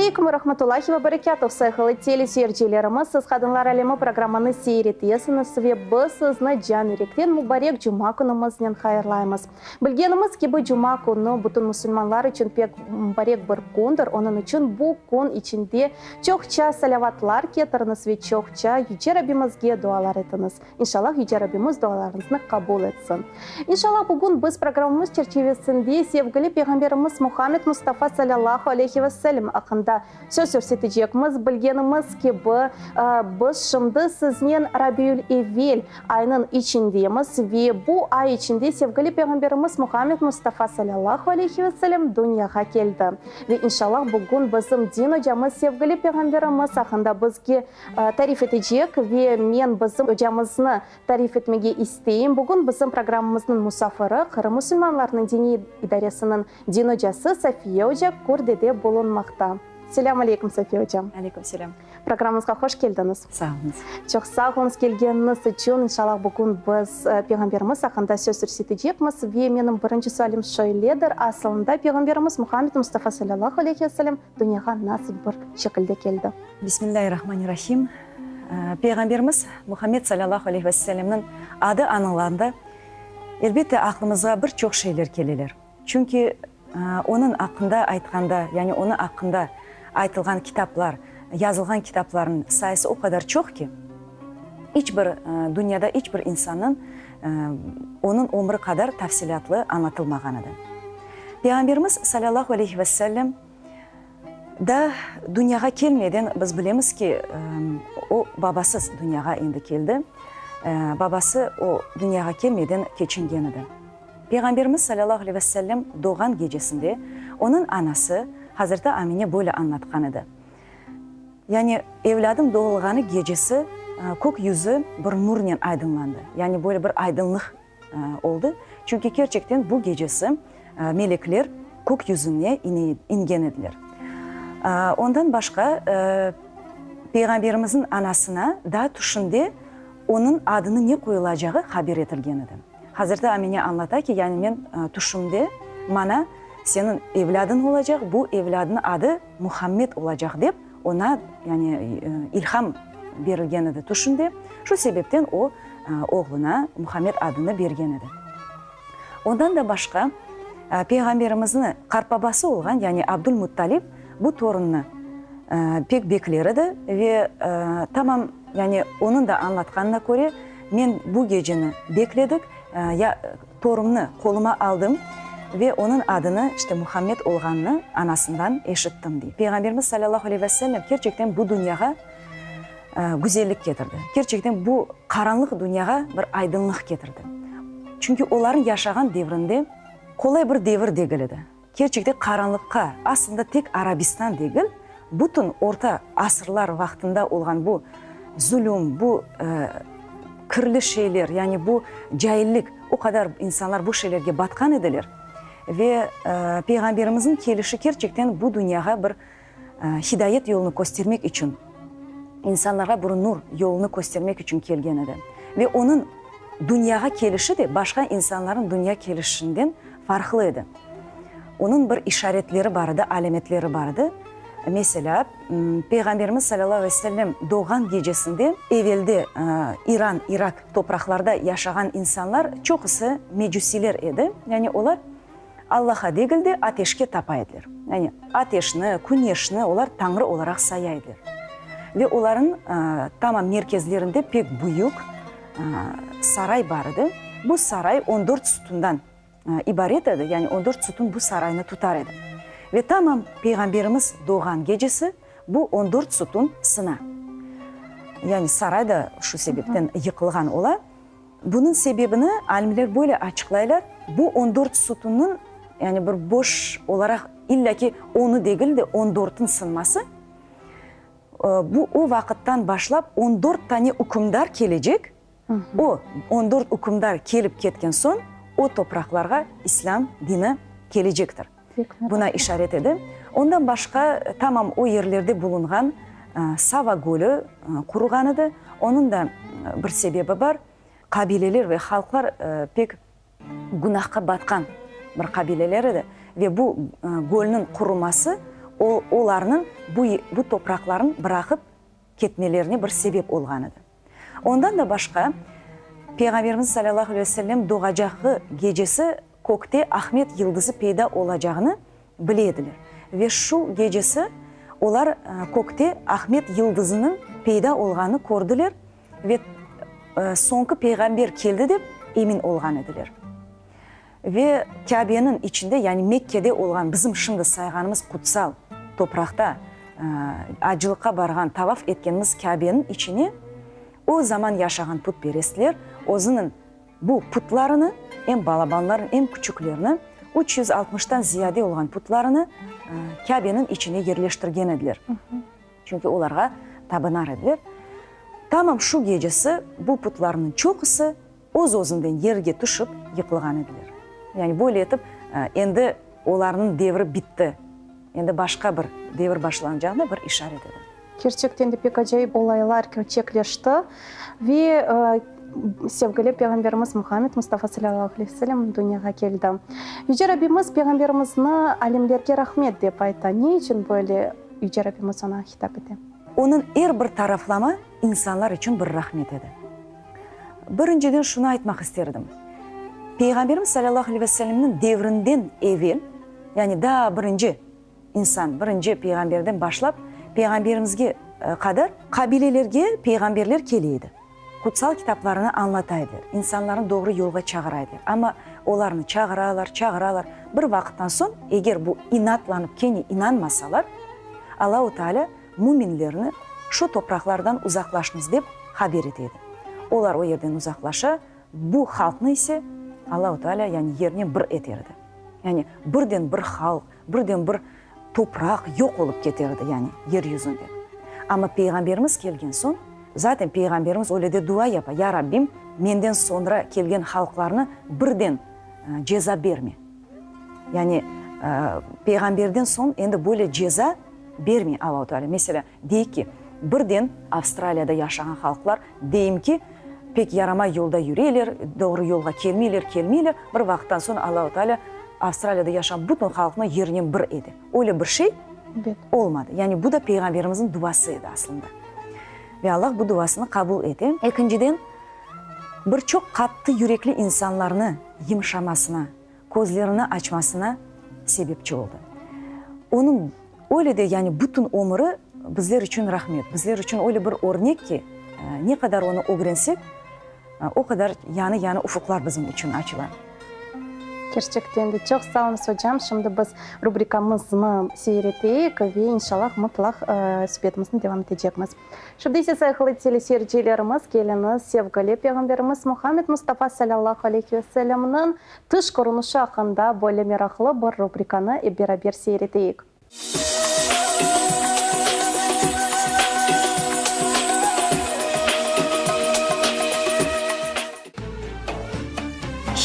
aleykum ve rahmetullahi ve berekâtuh, sayğılı teleseyircilerimiz, siz Qadınlar alemi programmanı seyir etesiñiz ve biz sizni can yürekten mubarek cuma künümiznen hayırlaymız. Bilgenimiz kibi, cuma künü bütün musulmanlar içün pek mubarek bir kündir, onıñ içün bu kün içinde çoqça salâvatlar ketiriñiz ve çoqça Yüce Rabbimizge dualar etiñiz. İnşallah Yüce Rabbimiz dualarıñıznı qabul etsin. İnşallah bugün biz programmamız çerçivesinde sevgili Peyğamberimiz Muhammed Mustafa salâllahu aleyhi ve sellem aqqında söz yürsetecekmiz. Bilgenimiz kibi, biz şimdi siznen Rabiül-Evvel ayınıñ içindemiz ve bu ay içinde sevgili Peyğamberimiz Muhammed Mustafa salâllahu aleyhi ve sellem dünyağa keldi. Ve inşallah bugün bizim din ocamız sevgili Peyğamberimiz aqqında bizge Tarif etecek ve men bizim ocamıznı tarif etmege isteyim. Bugün bizim programmamıznıñ musafiri, Qırım musulmanlarınıñ diniy idaresiniñ din ocası Safiye oca Kurdede bulunmaqta. Selâm aleykum, Safiye ocam. Aleyküm selâm. Programmamızğa hoş keldiñiz. Sağ oluñız. Çoq sağ oluñız kelgeniñiz içün. İnşallah, bugün biz Peyğamberimiz aqqında söz yürsetecekmiz. Ve menim birinci sualim şöyledir, asılında Peyğamberimiz Muhammed Mustafa salâllahu aleyhi ve selem dünyağa nasıl bir şekilde keldi? Bismillâhirrahmanirrahim. Peyğamberimiz Muhammed salâllahu aleyhi ve sellemniñ adı añılğanda, elbette, aqlımızğa bir çoq şeyler keleler. Çünki onıñ aqqında aytqanda, yani onıñ aqqında aytılğan kitaplar, yazılğan kitaplarnıñ sayısı o qadar çoq ki, iç bir dünyada iç bir insannıñ onıñ ömrü qadar tafsilâtlı añlatılmağan edi. Peyğamberimiz salâllahu aleyhi ve sellem Daa dünyağa kelmeden biz bilemiz ki, o babasız dünyağa endi keldi. Babası o dünyağa kelmeden keçingen edi. Peyğamberimiz salâllahu aleyhi ve sellem doğğan gecesinde onıñ anası Hazreti Amine böyle añlatqan edi, Yani evlâdım doğulğanı gecesi kök yüzü bir nurnen aydınlandı, yani böyle bir aydınlıq Oldı, çünki kerçekten bu gecesi melekler kök yüzüne ingen ediler. Ondan başqa, Peyğamberimizniñ anasına daa tüşünde onıñ adını ne qoyulacağı haber etilgen edi. Hazreti Amine añlata ki, yani men tüşümde maña seniñ evlâdıñ olacaq, bu evlâdnıñ adı Muhammed olacaq dep oña yani ilham berilgen edi tüşünde. Şu sebepten o, oğluna Muhammed adını bergen edi. Ondan da başqa, Peyğamberimizni qartbabası olğan, yani Abdulmuttalib bu torunnı pek bekler edi ve tamam, yani onıñ da añlatqanına köre, men bu geceni bekledik, ya torumnı qoluma aldım ve onıñ adını, işte, Muhammed olğanını anasından eşittim, dey. Peyğamberimiz salâllahu aleyhi ve sellem kerçekten bu dünyağa güzellik ketirdi. Kerçekten bu qaranlıq dünyağa bir aydınlıq ketirdi. Çünki olarnıñ yaşağan devrinde qolay bir devir degil edi. Kerçekten qaranlıqqa, aslında tek Arabistan degil, bütün orta asırlar vaqtında olğan bu zulüm, bu kirli şeyler, yani bu caillik, o qadar insanlar bu şeylerge batqan ediler. Ve Peyğamberimizniñ kelişi kerçekten bu dünyağa bir hidayet yolunı köstermek içün, insanlarğa bir nur yolunı köstermek içün kelgen edi. Ve onıñ dünyağa kelişi de başqa insanlarnıñ dünya kelişinden farqlı edi. Onıñ bir işaretleri bar edi, alâmetleri bar edi. Meselâ, Peyğamberimiz salâllahu aleyhi ve sellem doğğan gecesinde evelde İran, İrak topraqlarda yaşağan insanlar çoqusı mecusiyler edi, yani olar Allaha degil de, ateşke tapa ediler. Yani ateşni, küneşni olar tañrı olaraq saya ediler. Ve olarnıñ tamam merkezlerinde pek büyük saray bar edi. Bu saray on dört sütundan ibaret edi, yani on dört sütun bu saraynı tutar edi. Ve tamam Peyğamberimiz doğğan gecesi bu on dört sütun sına. Yani saray da şu sebepten yıqılğan ola. Bunıñ sebebini alimler böyle açıqlaylar, bu on dört sutunnıñ, yani bir boş olaraq illa ki onı degil de on dörtün sınması, bu o vaqıttan başlap on dört tane ükümdar kelecek, o on dört ükümdar kelip ketken soñ o topraqlarğa islâm dini kelecektir. Buna işaret edi. Ondan başqa tamam o yerlerde bulunğan Sava gölü qurulğan edi. Onıñ da bir sebebi bar. Qabileler ve halqlar pek günahqa batqan bir qabileler edi ve bu gölniñ quruması. O, olarnıñ bu, bu topraqlarnı bıraqıp ketmelerine bir sebep olğan edi. Ondan da başqa, Peyğamberimiz salâllahu aleyhi ve sellem doğacağı gecesi kökte Ahmet yıldızı peyda olacağını bile ediler. Ve şu gecesi olar kökte Ahmet yıldızınıñ peyda olğanını kördiler ve soñki peyğamber keldi dep emin olğan ediler. Ve Kâbeniñ içinde, yani Mekkede olğan bizim şimdi sayğanımız qutsal topraqta acılıqqa barğan, tavaf etkenimiz Kâbeniñ içine o zaman yaşağan putperestler özüniñ bu putlarını, em balabanlarını, em küçüklerini, 360-tan ziyade olğan putlarını Kâbeniñ içine yerleştirgen ediler. Çünki olarğa tabınar ediler. Tamam şu gecesi bu putlarnıñ çoqusı öz-özünden yerge tüşip yıqılğan ediler. Yani böyle etip, endi olarnıñ devri bitti, endi başqa bir devir başlanacağına bir işaret edi. Kerçekten de pek acayip olaylar kerçekleşti ve sevgili Peyğamberimiz Muhammed Mustafa salâllahu aleyhi ve sellem dünyağa keldi. Yüce Rabbimiz Peyğamberimizni alemlerge rahmet dep ayta. Ne içün böyle Yüce Rabbimiz oña hitap ete? Onıñ er bir taraflama insanlar içün bir rahmet edi. Birinciden şunı aytmaq isterdim, Peyğamberimiz salâllahu aleyhi ve sellemniñ devrinden evel, yani daa birinci insan, birinci peyğamberden başlap Peyğamberimizge qadar qabilelerge peyğamberler kele edi, qutsal kitaplarını añlata ediler, insanlarnı doğru yolğa çağıra ediler. Amma olarnı çağıralar, çağıralar, bir vaqıttan soñ, eger bu inatlanıp kene inanmasalar, Allahu Teala müminlerni şu topraqlardan uzaqlaşıñız dep haber ete edi. Olar o yerden uzaqlaşa, bu halqnı ise Allahu Teala yani yernen bir eter edi. Yani birden bir halq, birden bir topraq yoq olıp keter edi yani yer yüzünde. Amma Peyğamberimiz kelgen soñ, zaten Peyğamberimiz öyle de dua yapa, Ya Rabbim, menden soñra kelgen halqlarnı birden ceza berme. Yani Peyğamberden soñ endi böyle ceza bermey Allahu Teala. Meselâ, deyik ki, birden Avstraliyada yaşağan halqlar, deyim ki, pek yaramay yolda yüreler, doğru yolğa kelmeyler, kelmeyler, bir vaqıttan soñ Allahu Teala Avstraliyada yaşağan bütün halqnı yernen bir ete. Öyle bir şey olmadı. Yani bu da Peyğamberimizniñ duası edi aslında. Ve Allah bu duasını qabul ete. Ekinciden, bir çoq qattı yürekli insanlarnı yımşamasına, közlerini açmasına sebepçi oldı. Onıñ öyle de, yani bütün ömüri bizler içün rahmet, bizler içün öyle bir örnek ki, ne qadar onı ögrensek, o qadar yañı-yañı ufuqlar bizim içün açıla. Kerçekten de, çoq sağ oluñız, ocam. Şimdi biz rubrikamıznı seyir eteyik ve inşallah mıtlaq subetimizni devam etecekmiz. Şimdi ise, sayğılı teleseyircilerimiz, keliñiz, sevgili Peyğamberimiz Muhammed Mustafa salâllahu aleyhi ve sellemniñ tış körünişi aqqında böyle meraqlı bir rubrikanı ep beraber seyir eteyik.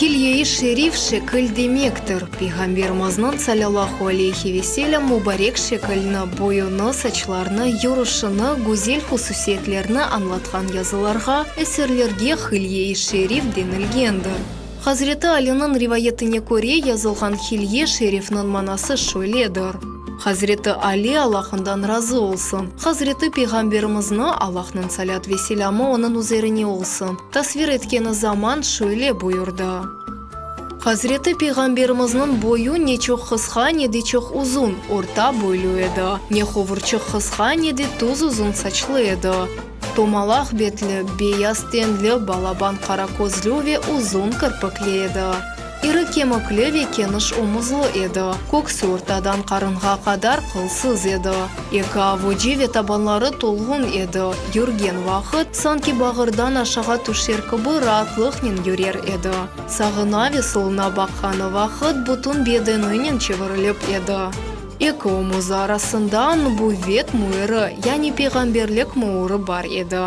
Hilye-i şerif şekil demektir. Peyğamberimizniñ, salâllahu aleyhi ve selâm, mubarek şekilini, boyunı, saçlarını, yürüşini, güzel hususiyetlerini añlatqan yazılarğa, eserlerge Hilye-i şerif denilgendir. Hazreti Aliniñ rivayetine köre yazılğan Hilye şerifniñ manası şöyledir, Hazreti Ali, Allah ondan razı olsun, Hazreti Peyğamberimizni, Allahnıñ salât ve selâmı onıñ üzerine olsun, tasvir etkeni zaman şöyle buyurdı, Hazreti Peyğamberimizniñ boyu ne çoq qısqa, ne de çoq uzun, orta boylu edi. Ne quvurçıq qısqa, ne de tuz uzun saçlı edi. Tomalaq betli, beyaz tenli, balaban qara közlü ve uzun kirpikli edi. İri kemikli ve keniş omuzlı edi. Köksü ortadan qarınğa qadar qılsız edi. Eki avucı ve tabanları tolğun edi. Yürgen vaqıt, sanki bağırdan aşağa tüşer kibi raatlıqnen yürer edi. Sağına ve soluna baqqanı vaqıt bütün bedeninen çevirilip edi. Eki omuzı arasında nubuvvet müeri, yani peyğamberlik müuri bar edi.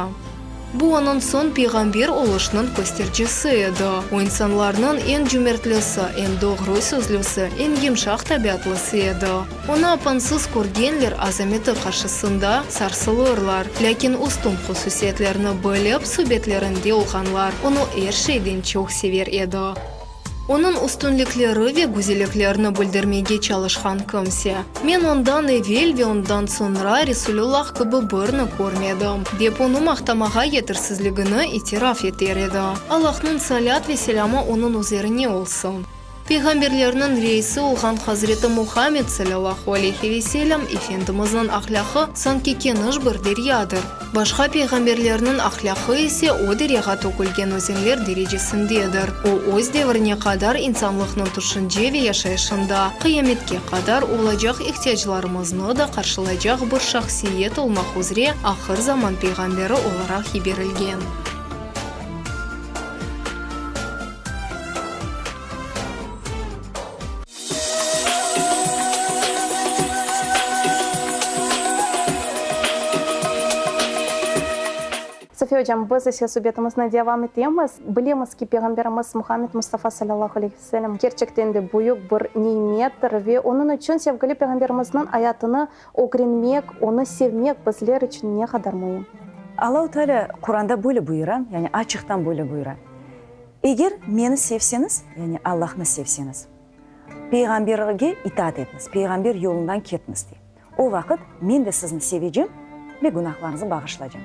Bu onıñ soñ peyğamber oluşnıñ köstercisi edi. O insanlarnıñ eñ cümertlisi, eñ doğru sözlüsi, eñ yımşaq tabiatlısı edi. Onı apansız körgenler azameti qarşısında sarsılırlar. Lâkin üstün hususiyetlerini bilip, subetlerinde olğanlar onı er şeyden çoq sever edi. Onıñ üstünlikleri ve güzelliklerini bildirmege çalışqan kimse, Men ondan evel ve ondan soñra Resulüllah kibi birni körmedim, dep onı maqtamağa yetersizligini itiraf eter edi. Allahnıñ salât ve selâmı onıñ üzerine olsun. Peyğamberlerniñ reisi olğan Hazreti Muhammed, salâllahu aleyhi ve selâm, Efendimizniñ ahlâqı sanki keniş bir deryadır. Başqa peyğamberlerniñ ahlâqı ise o deryağa tökülgen özenler derecesindedir. O, öz devrine qadar insanlıqnıñ tüşünce ve yaşayışında, qıyametke qadar olacaq ihtiyaclarımıznı da qarşılaycaq bir şahsiyet olmaq üzre ahır zaman peyğamberi olaraq yiberilgen. Safiye ocam, biz ise subetimizni devam etemiz. Bilemiz ki, Peyğamberimiz Muhammed Mustafa salâllahu aleyhi ve sellem kerçekten de büyük bir nimettir ve onıñ içün sevgili Peyğamberimizniñ ayatını ögrenmek, onı sevmek bizler içün ne qadar müim. Allahu Teala Quranda böyle buyura, yani açıqtan böyle buyura, Eger meni sevseñiz, yani Allahnı sevseñiz, Peyğamberge itaat etiñiz, Peyğamber yolundan ketiniz, dey. O vaqıt men de sizni sevecem ve günahlarıñızı bağışlacam.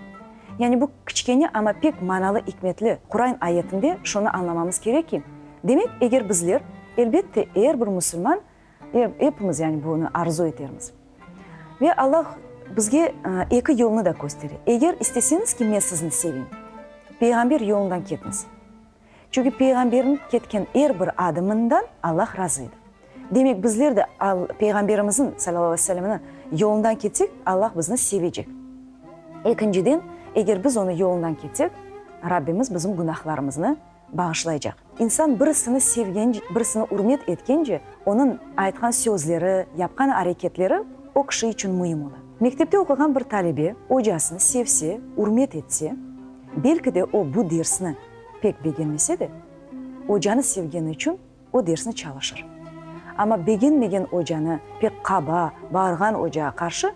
Yani bu kiçkene, amma pek manalı, ikmetli Quran ayetinde şunı añlamamız kerek ki, demek, eger bizler, elbette, er bir musulman, epimiz yani bunı arzu etermiz. Ve Allah bizge eki yolnı da köstere. Eger isteseñiz ki, men sizni seveyim, Peyğamber yolundan ketiniz. Çünki Peyğamberniñ ketken er bir adımından Allah razı edi. Demek, bizler de Peyğamberimizniñ, salâllahu aleyhi ve sellemniñ, yolundan ketsek, Allah bizni sevecek. Ekinciden, eger biz onıñ yolundan ketsek, Rabbimiz bizim günahlarımıznı bağışlaycaq. İnsan birisini sevgence, birisini ürmet etkence, onıñ aytqan sözleri, yapqan areketleri o kişi içün müim ola. Mektepte oquğan bir talebe ocasını sevse, ürmet etse, belki de o bu dersni pek begenmese de, ocanı sevgeni içün o dersni çalışır. Amma begenmegen ocanı, pek qaba, bağırğan ocağa qarşı,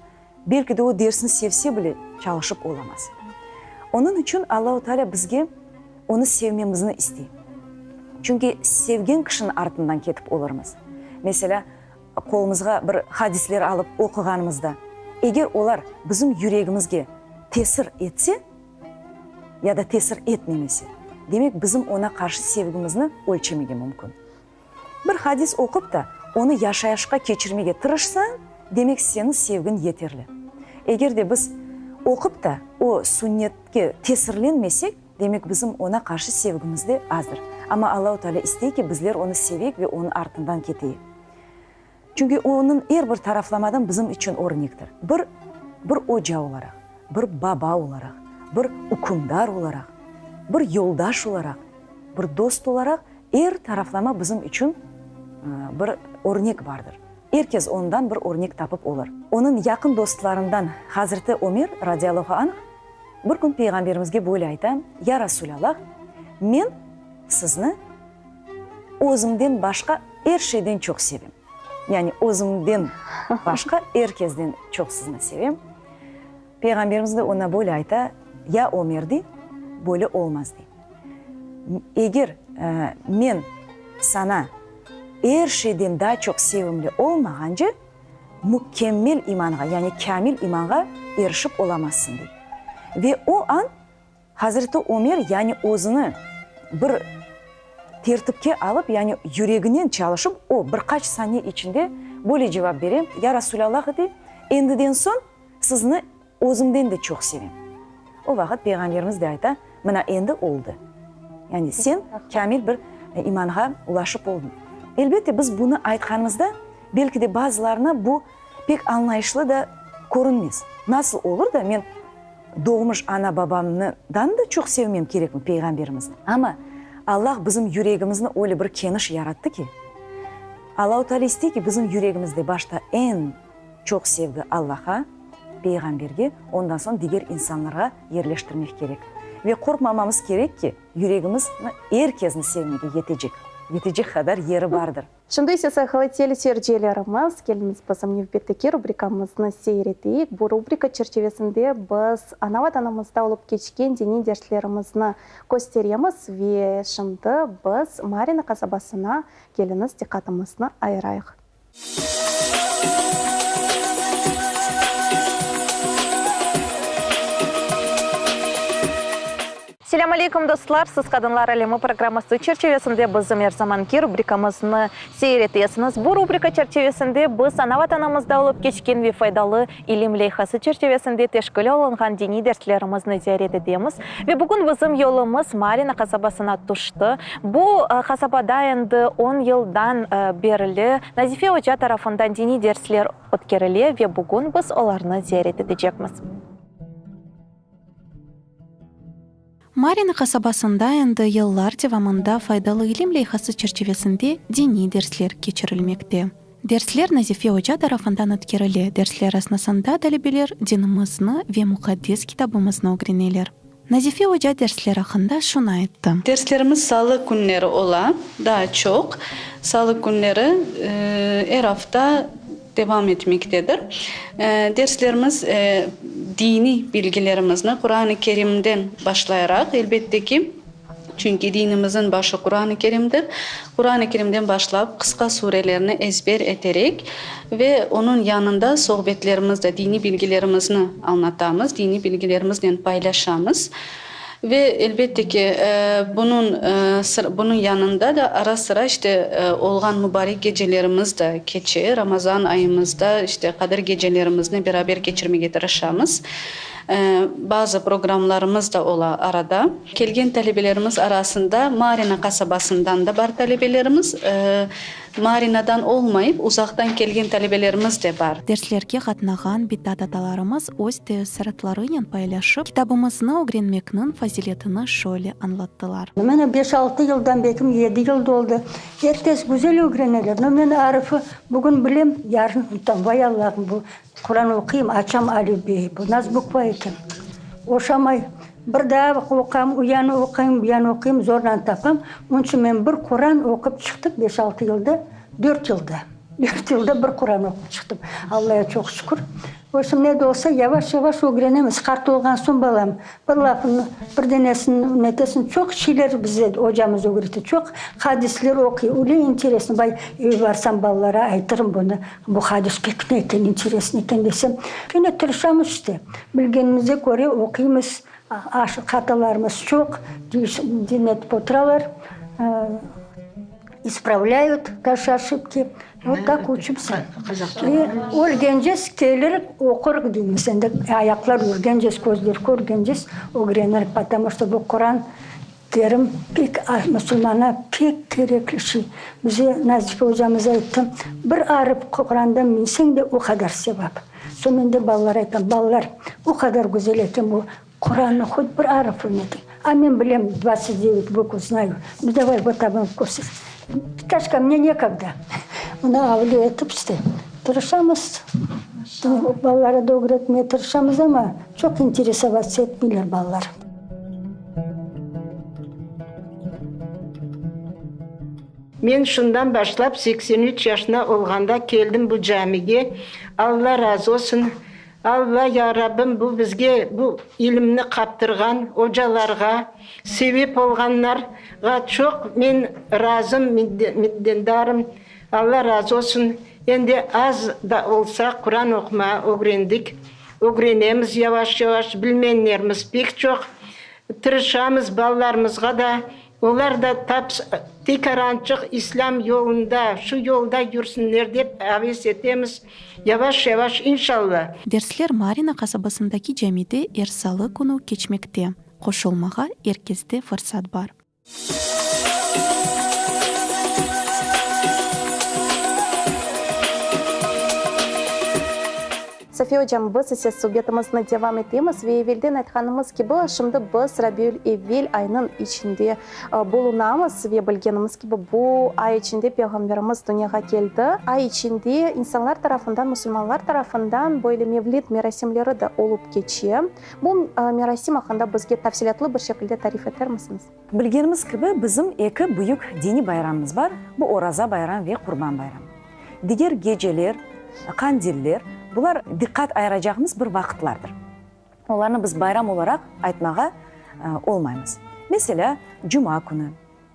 belki de o dersni sevse bile çalışıp olamaz. Onıñ içün Allahu Teala bizge onı sevmemizni istey. Çünki sevgen kişiniñ artından ketip olurmız. Meselâ, qolumızğa bir hadisler alıp oquğanımızda, eger olar bizim yüregimizge tesir etse ya da tesir etmemese, demek bizim oña qarşı sevgimizni ölçemege mümkün. Bir hadis oqup da, onı yaşayışqa keçirmege tırışsañ, demek seniñ sevgiñ yeterli. Eger de biz oqup da, o sünnetke tesirlenmesek, demek bizim oña qarşı sevgimiz de azdır. Amma Allahu Teala istey ki, bizler onı seveyik ve onıñ artından keteyik. Çünki onıñ er bir taraflamadan bizim içün örnektir. Bir, bir oca olaraq, bir baba olaraq, bir ükümdar olaraq, bir yoldaş olaraq, bir dost olaraq er taraflama bizim içün bir örnek bardır. Er kes ondan bir örnek tapıp olur. Onıñ yaqın dostlarından Hazreti Ömer, radiyallahu anh, bir kün Peyğamberimizge böyle ayta, Ya Rasulâllah, men sizni özümden başqa er şeyden çoq sevem. Yani özümden başqa er kezden çoq sizni sevem. Peyğamberimiz de oña böyle ayta, Ya Ömer, dey, böyle olmaz, dey. Eger men saña er şeyden daa çoq sevimli olmağance, mükemmel imanğa, yani kâmil imanğa erişip olamazsıñ, dey. Ve o an Hazreti Ömer yani özüni bir tertipke alıp, yani yüreginen çalışıp, o, bir qaç saniye içinde böyle cevap bere, Ya Rasulâllah, dey, endiden soñ sizni özümden de çoq sevem. O vaqıt Peyğamberimiz de ayta, Mına endi oldı. Yani sen kâmil bir imanğa ulaşıp oldıñ. Elbette, biz bunı aytqanımızda, belki de bazılarına bu pek añlayışlı da körünmez. Nasıl olur da men Doğmuş ana-babamnıdan da çoq sevmem kerekmi Peyğamberimizni? Amma Allah bizim yüregimizni öyle bir keniş yarattı ki, Allahu Teala istey ki, bizim yüregimizde başta eñ çoq sevgi Allah'a, Peyğamberge, ondan soñ diger insanlarğa yerleştirmek kerek. Ve qorqmamamız kerek ki, yüregimizni er kezni sevmege yetecek. Yetecek qadar yeri bardır. Şimdi ise sayğılı teleseyircilerimiz, keliñiz bizim nevbetteki rubrikamıznı seyir eteyik. Bu rubrika çerçivesinde biz ana Vatanımızda olıp keçken diniy derslerimizni kösteremiz ve şimdi biz Marina qasabasına keliñiz diqqatımıznı ayırayıq. Selâm aleykum, dostlar! Siz Qadınlar alemi programması çerçivesinde bizim er zamanki rubrikamıznı seyir etesiñiz. Bu rubrika çerçivesinde biz ana Vatanımızda olıp keçken ve faydalı ilim leyhası çerçivesinde teşkil olunğan diniy derslerimizni ziyaret etemiz. Ve bugün bizim yolumız Marina qasabasına tüşti. Bu qasabada endi on yıldan berli Nazife oca tarafından diniy dersler ötkerile ve bugün biz olarnı ziyaret etecekmiz. Marina qasabasında endi yıllar devamında Faydalı ilim leyhası çerçivesinde diniy dersler keçirilmekte. Dersler Nazife oca tarafından ötkerile, dersler esnasında talebeler dinimizni ve muqaddes kitabımıznı ögreneler. Nazife oca dersler aqqında şunı ayttı. Derslerimiz salı künleri ola, daa çoq salı künleri er afta devam etmektedir. Derslerimiz diniy bilgilerimizni Quran-ı Kerimden başlayaraq, elbette ki, çünki dinimizniñ başı Quran-ı Kerimdir, Quran-ı Kerimden başlap qısqa surelerni ezber eterek ve onıñ yanında sohbetlerimizde diniy bilgilerimizni añlatamız, diniy bilgilerimiznen paylaşamız. Ve, elbette ki, bunıñ, bunıñ yanında da ara-sıra, işte, olğan mubarek gecelerimiz de keçe. Ramazan ayımızda, işte, Qadir gecelerimizni beraber keçirmege tırışamız. Bazı programlarımız da ola arada. Kelgen talebelerimiz arasında Marina qasabasından da bar talebelerimiz. Marinadan olmayıp, uzaqtan kelgen talebelerimiz de bar. Derslerge qatnağan bitat atalarımız öz teessüratlarınen paylaşıp, kitabımıznı ögrenmekniñ faziletini şöyle añlattılar. Mına beş-altı yıldan, belkim yedi yıl doldı. Er kes güzel ögreneler. No, men arifı bugün bilem, yarın unutam. Vay Allahım, bu Quran oquyım, açam alifbeyi, bu nas bukva eken? Oşamay. Bir daa oqam, u yanı oquyım, bu yanı oquyım, zorla tapam. Onıñ içün men bir Quran oqup çıqtım beş-altı yılda, dört yılda. Dört yılda bir Quran oqup çıqtım. Allaya çoq şükür. Oşım ne de olsa, yavaş-yavaş ögrenemiz. Qart olğan soñ, balam, bir lafını, bir denesini netesiñ, çoq şeyler bize ocamız ögrete, çoq hadisler oquy, öyle interesno, bay, eve barsam balalara aytırım bunı, bu hadis pek ne eken, interesno eken desem, kene tırışamız işte, bilgenimize köre oquymız, hatalarımız çoq, dinletip oturalar. İspravlâyut naşı oşibki, vot tak uçimsâ. İ ölgencez kelirik, oqurıq deymiz. Endi ayaqlar yürgencez, közler körgencez ögrenirik, potomu çto bu Quran Kerim pek musulmana pek kerekli şey. Bize Nazife ocamız ayttı, bir arif Qurandan minseñ de o qadar sevap. Soñ men de balalara aytam, balalar, o qadar güzel eken bu Qurannı hot bir arif öğretiñ. A men bilem, dvadtsat devet bukvu znayu. Nu, davay, vot tam köster. Pitaşka, mne nekogda. Mına avle etip işte, tırışamız, balalara da ögretmege tırışamız, amma çoq interesovatsa etmeyler balalar. Men şundan başlap 83 yaşına olğanda keldim bu camige, Alla razı olsun, Alla, ya Rabbim, bu bizge bu ilimni qaptırğan ocalarğa, sebep olğanlarğa çoq men razım, minnetdarım. Alla razı olsun. Endi az da olsa Quran oqumağa ögrendik, ögrenemiz yavaş-yavaş, bilmegenlerimiz pek çoq. Tırışamız balalarımızğa da Olar da tap tekarançıq İslâm yolunda, şu yolda yürsünler dep aves etemiz, yavaş-yavaş, inşalla. Dersler Marina qasabasındaki camide er salı künü keçmekte. Qoşulmağa er keste fırsat bar. Safiye ocam, biz ise subetimizni devam etemiz ve evelden aytqanımız kibi, şimdi biz Rabiül-Evvel ayınıñ içinde bulunamız ve bilgenimiz kibi, bu ay içinde Peyğamberimiz dünyağa keldi. Ay içinde insanlar tarafından, musulmanlar tarafından böyle mevlid merasimleri de olıp keçe. Bu merasim aqqında bizge tafsilâtlı bir şekilde tarif etermisiñiz? Bilgenimiz kibi, bizim eki büyük diniy bayramımız bar, bu Oraza bayram ve Qurban bayram. Diger geceler, qandiller, bular diqqat ayıracağımız bir vaqıtlardır. Olarnı biz bayram olaraq aytmağa olmaymız. Meselâ, cuma künü,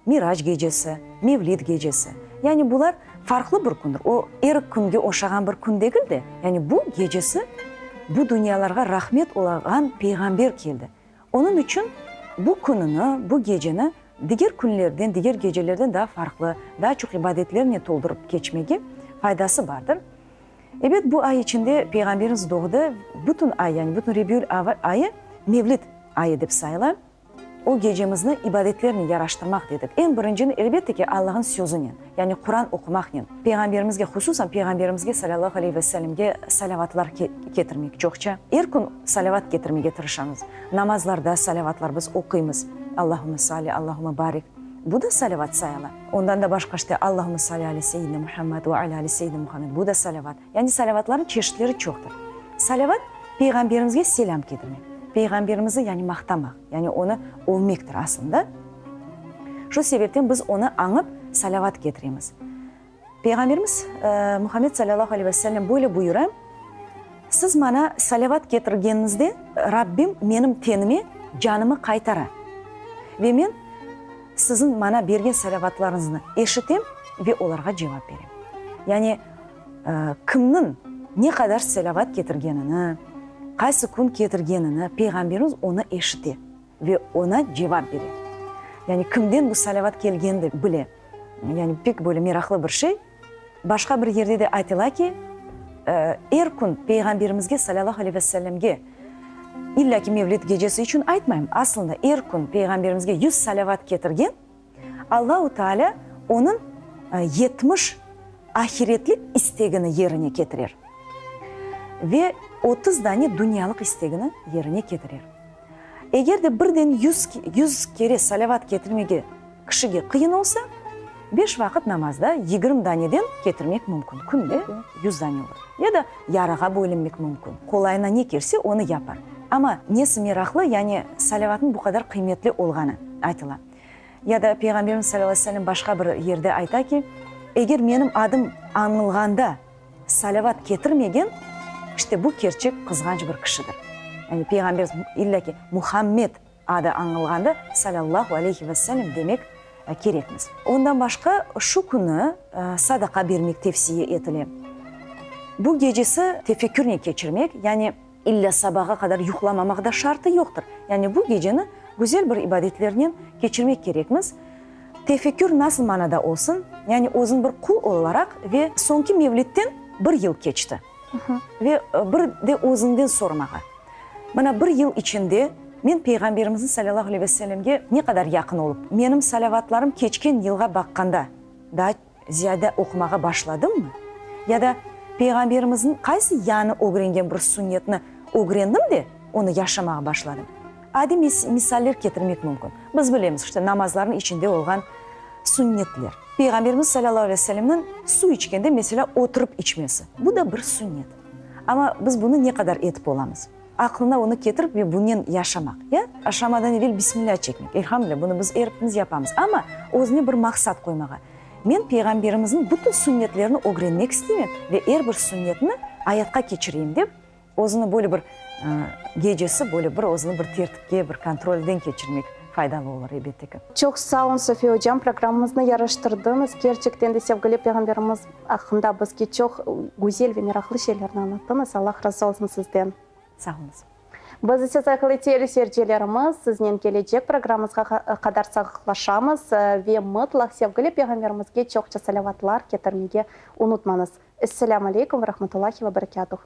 Mirac gecesi, Mevlid gecesi. Yani bular farqlı bir kündir. O, er künge oşağan bir kün degil de, yani bu gecesi bu dünyalarğa rahmet olağan peyğamber keldi. Onıñ içün bu kününi, bu geceni diger künlerden, diger gecelerden daa farqlı, daa çoq ibadetlernen toldurıp keçmege faydası bardır. Ebet, bu ay içinde Peyğamberimiz doğdı, bütün ay, yani bütün Rebiül-Avval ayı Mevlid ayı dep sayıla. O gecemizni ibadetlernen yaraştırmaq dedik. Eñ birincini, elbette ki, Allah'ın sözünen, yani Quran oqumaqnen, Peyğamberimizge, hususan Peyğamberimizge salâllahu aleyhi ve sellemge salâvatlar ketirmek çoqça. Er kün salâvat ketirmege tırışamız. Namazlarda salâvatlar biz oquymız, Allahümme salli, Allahümme barik. Bu da salâvat sayıla. Ondan da başqa işte Allahümme salli ale seyyidina Muhammed ve ala ali seyyidina Muhammed, bu da salâvat. Yani salâvatlarnıñ çeşitleri çoqtır. Salâvat, Peyğamberimizge selâm ketirmek, Peyğamberimizni yani maqtamaq, yani onı övmektir aslında. Şu sebepten biz onı añıp salâvat ketiremiz. Peyğamberimiz Muhammed salâllahu aleyhi ve sellem böyle buyura, Siz maña salâvat ketirgeniñizde Rabbim menim tenime canımı qaytara ve men siziñ maña bergen salâvatlarıñıznı eşitem ve olarğa cevap berem. Yani kimniñ ne qadar selâvat ketirgenini, qaysı kün ketirgenini Peyğamberimiz onı eşite ve oña cevap bere. Yani kimden bu salâvat kelgenini de bile. Yani pek böyle meraqlı bir şey. Başqa bir yerde de aytıla ki, er kün Peyğamberimizge salâllahu aleyhi ve sellemge, illâ ki Mevlid gecesi içün aytmayım, aslında er kün Peyğamberimizge yüz salâvat ketirgen, Allahu Teala onıñ 70 ahiretlik istegini yerine ketirer ve 30 dane dünyalıq istegini yerine ketirer. Eger de birden yüz, yüz kere salâvat ketirmege kişige qıyın olsa, beş vaqıt namazda 20 daneden ketirmek mümkün, künde yüz dane olur. Ya da yarığa bölünmek mümkün. Qolayına ne kelse, onı yapar. Amma nesi meraqlı, yani salâvatnıñ bu qadar qıymetli olğanı aytıla. Ya da Peyğamberimiz salâllahu aleyhi ve sellem başqa bir yerde ayta ki, Eger menim adım añılğanda salâvat ketirmegen, işte bu kerçek qızğanç bir kişidir. Yani Peyğamberimiz illa ki Muhammed adı añılğanda salâllahu aleyhi ve sellem demek kerekmiz. Ondan başqa şu künü sadaqa bermek tevsiye etile. Bu gecesi tefekkürnen keçirmek, yani İlla sabağa qadar yuqlamamaq da şartı yoqtır. Yani bu geceni güzel bir ibadetlernen keçirmek kerekmiz. Tefekkür nasıl manada olsun? Yani özüñ bir qul olaraq ve soñki mevlidten bir yıl keçti. Ve bir de özüñden sormağa. Mına bir yıl içinde men Peyğamberimizniñ salâllahu aleyhi ve sellemge ne qadar yaqın olıp, menim salâvatlarım keçken yılğa baqqanda daa Ziyade oqumağa başladımmı? Ya da Peyğamberimizniñ qaysı yañı ögrengen bir sünnetni ögrendim de, onı yaşamağa başladım? Adiy misaller ketirmek mümkün. Biz bilemiz, işte, namazlarnıñ içinde olğan sünnetler. Peyğamberimiz salâllahu aleyhi ve sellemniñ suv içkende, meselâ, oturıp içmesi, bu da bir sünnet. Amma biz bunı ne qadar etip olamız? Aqlına onı ketirip ve bunen yaşamaq, ya? Aşamadan evel Bismillâ çekmek. Elhamdülilâ, bunı biz er birimiz yapamız. Amma özüne bir maqsat qoymağa. Men Peyğamberimizniñ bütün sünnetlerini ögrenmek isteymen ve er bir sünnetini ayatqa keçireyim dep, özüni böyle bir gecesi böyle bir özüni bir tertipke, bir kontrolden keçirmek faydalı olur, elbette ki. Çoq sağ olun, Sofiya ocam, programmamıznı yaraştırdıñız. Kerçekten de sevgili Peyğamberimiz aqqında bizge çoq güzel ve meraqlı şeylerni añlattıñız. Allah razı olsun sizden. Sağ oluñız. Biz ise, sayğılı teleseyircilerimiz, siznen kelecek programmamızğa qadar sağlıqlaşamız ve mıtlaq sevgili Peyğamberimizge çoqça salâvatlar ketirmege unutmañız. Esselâmu aleykum ve rahmetullahi ve berekâtuh.